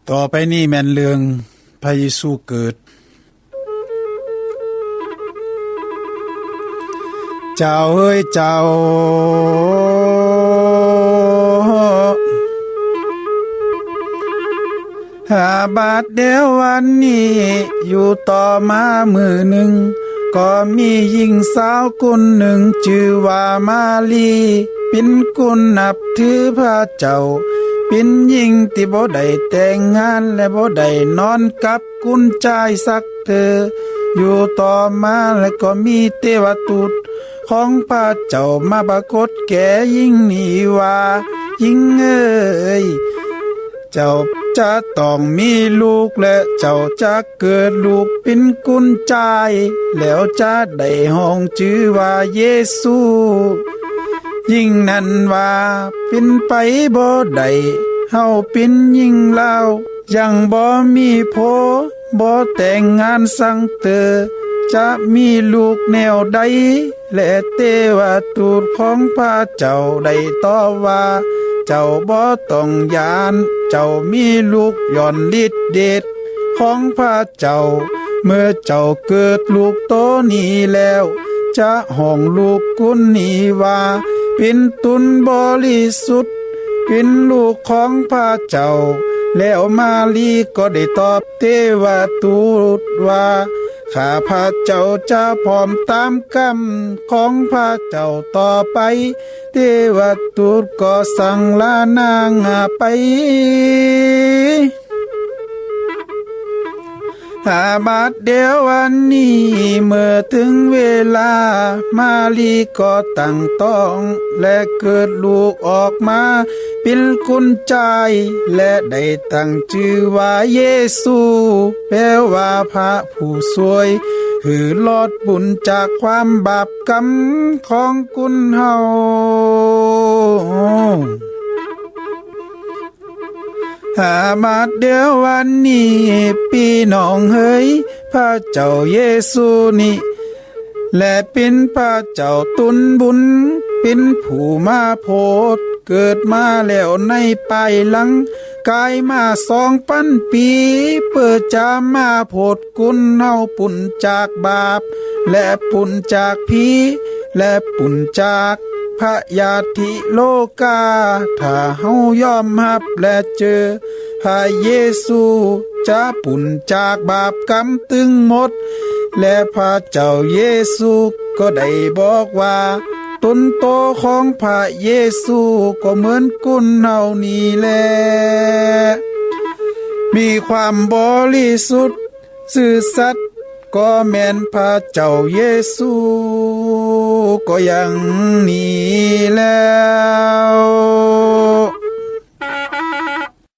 ຕໍ່ໄປນີ້ແມ່ນເລື່ອງພະເຢຊູເກີດ. ເຈົ້າເອີຍເຈົ້າ ຫາບາດດຽວວັນນີ້ ຢູ່ຕໍ່ມາມື້ໜຶ່ງ ກໍມີຍິງສາວຄົນໜຶ່ງ ຊື່ວ່າມາລີ ເປັນຄົນນັບຖືພະເຈົ້າ ເປັນຍິງທີ່ບໍ່ໄດ້ແຕ່ງງານ ແລະ ບໍ່ໄດ້ນອນກັບຄຸນຊາຍສັກເທື່ອ. ຢູ່ຕໍ່ມາ ແລະ ກໍມີເທວະທູດຂອງພະເຈົ້າມາປາກົດແກ່ຍິງນີ້ວ່າ, ຍິງເອີຍ, ເຈົ້າຈະຕ້ອງມີລູກ ແລະ ເຈົ້າຈະເກີດລູກເປັນຄຸນຊາຍ, ແລ້ວຈະໄດ້ຮ້ອງຊື່ວ່າເຢຊູ. ຍິງນັ້ນວ່າ, ເປັນໄປບໍ່ໄດ້, ເຮົາເປັນຍິງລາວ, ຍັງບໍ່ມີຜົວ, ບໍ່ແຕ່ງງານສັກເທື່ອ, ຈະມີລູກແນວໃດ? ແລະ ເທວະທູດຂອງພະເຈົ້າໄດ້ຕອບວ່າ, ເຈົ້າບໍ່ຕ້ອງຢ້ານ, ເຈົ້າມີລູກຍ້ອນລິດເດດຂອງພະເຈົ້າ. ເມື່ອເຈົ້າເກີດລູກໂຕນີ້ແລ້ວ, ຈະຮ້ອງລູກຄົນນີ້ວ່າ ເປັນຕຸນບໍລິສຸດ, ເປັນລູກຂອງພະເຈົ້າ. ແລ້ວມາລີກໍໄດ້ຕອບເທວະທູດວ່າ, ຂ້າພະເຈົ້າຈະພ້ອມຕາມຄຳຂອງພະເຈົ້າຕໍ່ໄປ. ເທວະທູດກໍສັ່ງລານາງໄປ. ຫາບາດດຽວວັນນີ້ ເມື່ອເຖິງເວລາ, ມາລີກໍຕັ້ງທ້ອງ ແລະ ເກີດລູກອອກມາເປັນຄຸນຊາຍ ແລະ ໄດ້ຕັ້ງຊື່ວ່າເຢຊູ, ແປວ່າພະຜູ້ຊ່ວຍ ຄືລອດພົ້ນຈາກຄວາມບາບກຳຂອງຄຸນເຮົາ. ຫາບາດດຽວວັນນີ້ ພີ່ນ້ອງເອີຍ, ພະເຈົ້າເຢຊູນີ້ ແລະ ເປັນພະເຈົ້າຕຸນບຸນ, ເປັນຜູ້ມາໂພດ, ເກີດມາແລ້ວໃນພາຍຫຼັງ, ກາຍມາສອງພັນປີ, ເພື່ອຈະມາໂພດ ຄຸນເຮົາປຸ້ນຈາກບາບ ແລະ ປຸ້ນຈາກຜີ ແລະ ປຸ້ນຈາກພະຍາທິໂລກາ. ຖ້າເຮົາຍອມຮັບ ແລະ ເຈີພະເຢຊູ, ຈະປຸ້ນຈາກບາບກຳຕຶງໝົດ. ແລະ ພະເຈົ້າເຢຊູກໍໄດ້ບອກວ່າ, ຕົນໂຕຂອງພະເຢຊູກໍເໝືອນຄຸນເຮົານີ້ແຫຼະ. ມີຄວາມບໍລິສຸດ, ຊື່ສັດ, ກໍແມ່ນພະເຈົ້າເຢຊູກໍຢ່າງນີ້ແຫຼະ.